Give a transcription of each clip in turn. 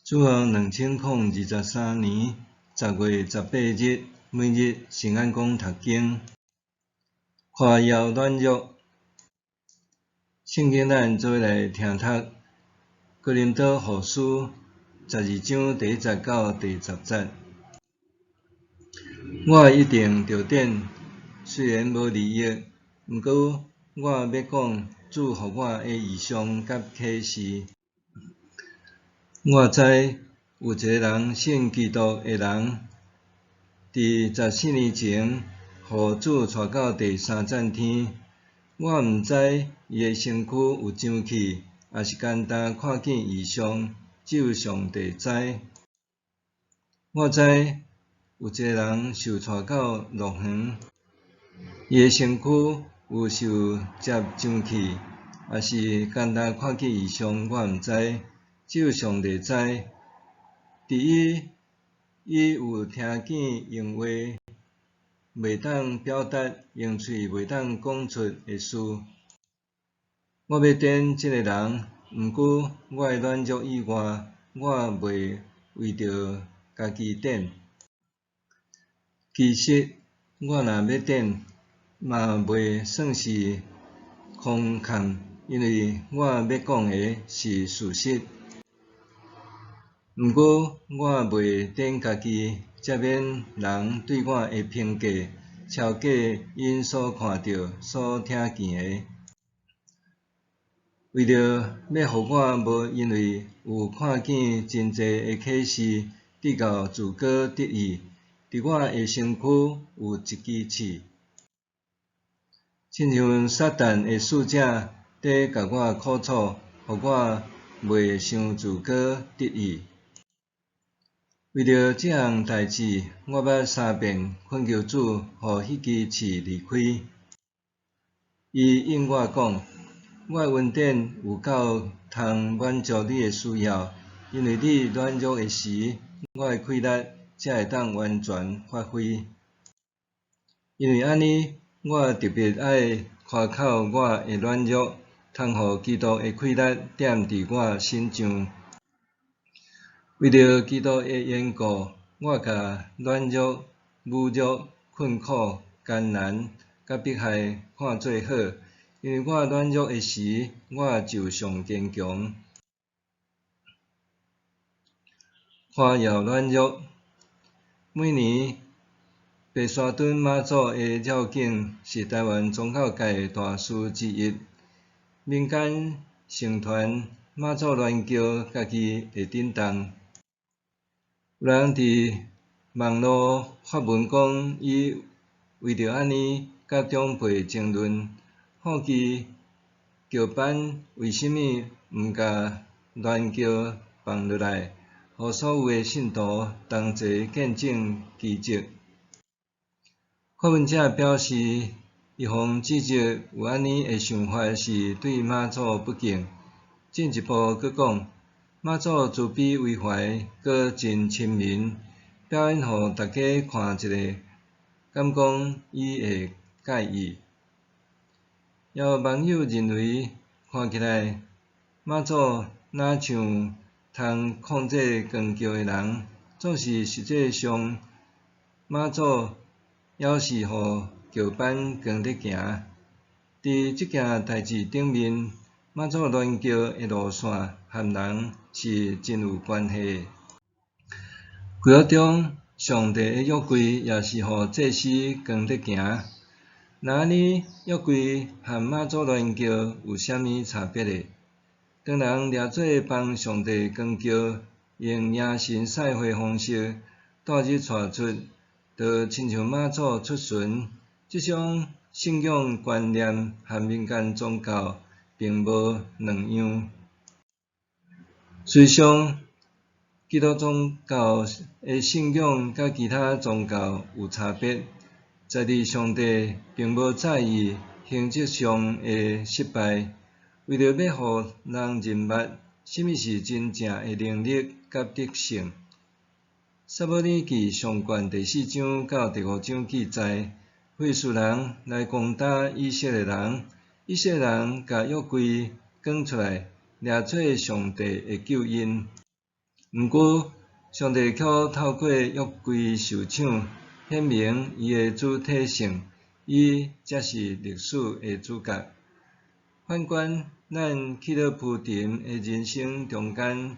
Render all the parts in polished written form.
主後2023年10月18日，每日聖安講讀經，誇耀軟弱。聖經咱做伙來聽讀哥林多後書12章第1節到第10節。我一定著典，雖然無利益，毋過我欲講主予我的異象佮啟示。我知有一個人信基督的人，佇14年前，予主帶到第三層天。我毋知伊的身軀有上去，抑是干焦看見異象，只有上帝知。我知有一個人受帶到樂園，伊的身軀有受接上去，抑是干焦看見異象，我毋知。只有上帝知。佇伊，伊有聽見用話袂當表達，用喙袂當講出的事。我欲典這个人，毋過我的軟弱以外，我袂為著家己典。其實我若欲典，嘛袂算是空空，因為我欲講的是事實。毋過我袂典家己，才免人對我的評價超過𪜶所看著、所聽見的。為著欲予我無因為有看見真濟的啟示，直到自高得意，佇我的身軀有一支刺，親像撒旦的使者佇共我苦楚，予我袂傷自高得意。為著這項代誌，我捌三遍懇求主，予彼支刺離開。伊應我講：我的恩典有夠通滿足你的需要，因為你軟弱的時，我的氣力才會當完全發揮。因為按呢，我特別愛誇口我的軟弱，通予基督的氣力踮佇我身上。為著基督的緣故，我共軟弱、侮辱、困苦、艱難、佮迫害看做好，因為我軟弱的時，我就上堅強。誇耀軟弱。每年白沙屯媽祖的繞境是台灣宗教界的大事之一，民間盛傳媽祖鸞轎家己會振動。有人佇網路發文講，伊為著按呢，佮長輩爭論，好奇轎班為啥物毋共鸞轎放落來，予所有的信徒同齊見證奇蹟。發文者表示，伊予指責有按呢的想法是對媽祖不敬。進一步閣講，媽祖慈悲為懷，閣真親民，表演予大家看一下，敢講伊會介意？也有網友認為，看起來媽祖若像通控制光轎的人，總是實際上媽祖猶是予轎班扛咧行。佇這件代誌頂面，媽祖鸞轎的路線和人是真有關係的。舊約中，上帝的約櫃也是予祭司扛咧行。若按呢，約櫃和媽祖鸞轎有啥物差別呢？當人掠做幫上帝扛轎，用迎神賽會方式帶入帶出，就親像媽祖出巡。這種信仰觀念和民間宗教並無兩樣。事實上，基督宗教的信仰佮其他宗教有差別，在佇上帝並無在意形式上的失敗，為著欲予人認捌啥物是真正的能力佮得勝。撒母耳記上卷第四章到第五章記載，非利士人來攻打以色列人，以色列人共約櫃扛出來，掠做上帝的救恩。毋過，上帝卻透過約櫃受賞，顯明伊的主體性，伊才是歷史的主角。反觀咱起落浮沉的人生中間，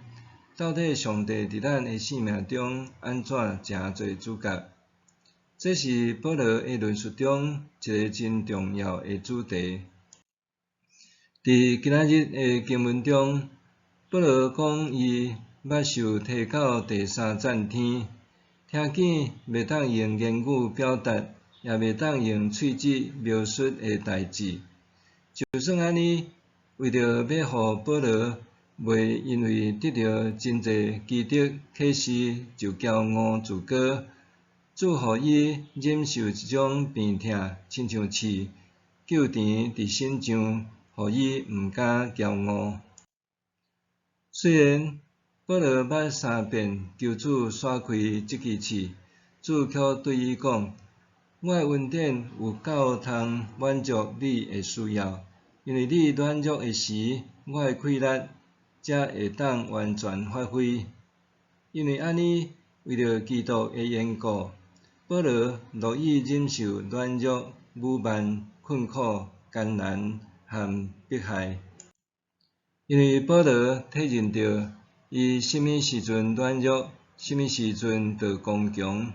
到底上帝佇咱的生命中按怎成做主角？這是保羅的論述中一个真重要的主題。佇今仔日的經文中，保羅講伊捌受提到第三層天，聽見袂當用言語表達，也袂當用喙舌描述的代誌。就算按呢，為著欲予保羅袂因為得著真濟奇蹟啟示就驕傲自高，主予伊忍受一種病痛，親像刺糾纏佇身上，予伊毋敢驕傲。雖然保羅捌三遍求主徙開這支刺，主卻對伊講：我的恩典有夠通滿足你的需要，因為你軟弱的時，我的氣力才會當完全發揮。因為按呢，為著基督的緣故，保羅樂意忍受軟弱、侮慢、困苦、艱難和迫害。因為保羅體認著，伊啥物時陣軟弱，啥物時陣就剛強。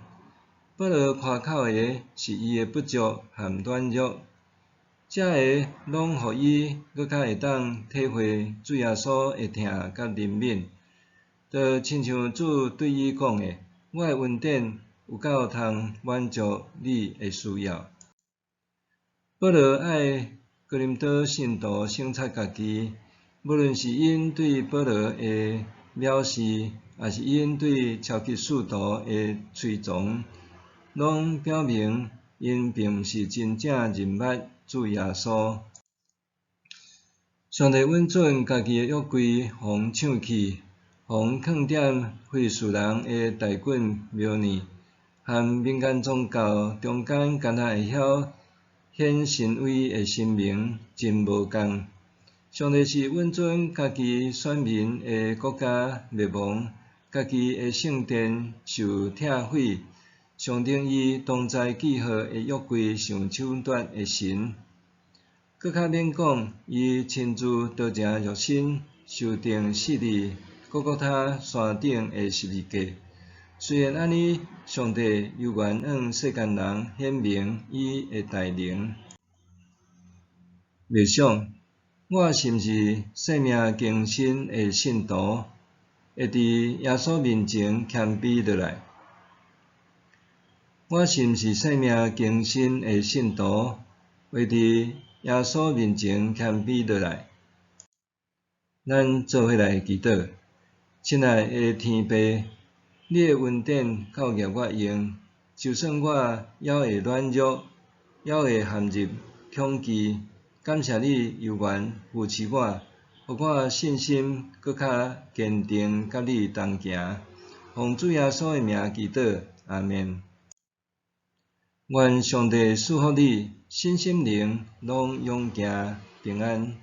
保羅誇口的是伊的不足和軟弱，這个攏予伊閣較會當體會主耶穌的疼佮憐憫，就親像主對伊講的：我的恩典有夠通滿足你的需要。保羅愛哥林多信徒省察家己，無論是𪜶對保羅的藐視，抑是𪜶對超級使徒的隨從，攏表明𪜶並毋是真正認捌主耶穌。上帝允准家己的約櫃予人搶去，予人囥佇非利士人的大袞廟內，和民間宗教中間敢若會曉顯神威的神明真無仝。上帝是允准家己選民的國家滅亡，家己的聖殿受拆毀，象徵伊同在記號的約櫃受搶奪的神。閣較免講，伊親自道成肉身，受釘死佇各各他山頂的十字架。雖然按呢，上帝猶原向世間人顯明伊的大能。默想，我是毋是生命更新的信徒，會佇耶穌面前謙卑落來？我是毋是生命更新的信徒，會佇耶穌面前謙卑落來？咱做伙來祈禱，親愛的天父，你的恩典夠額我用，就算我猶會軟弱，猶會陷入恐懼，感謝你猶原扶持我，予我信心閣較堅定，佮你同行。奉主耶穌的名祈禱，阿們。願上帝賜福你，身心靈攏勇健平安。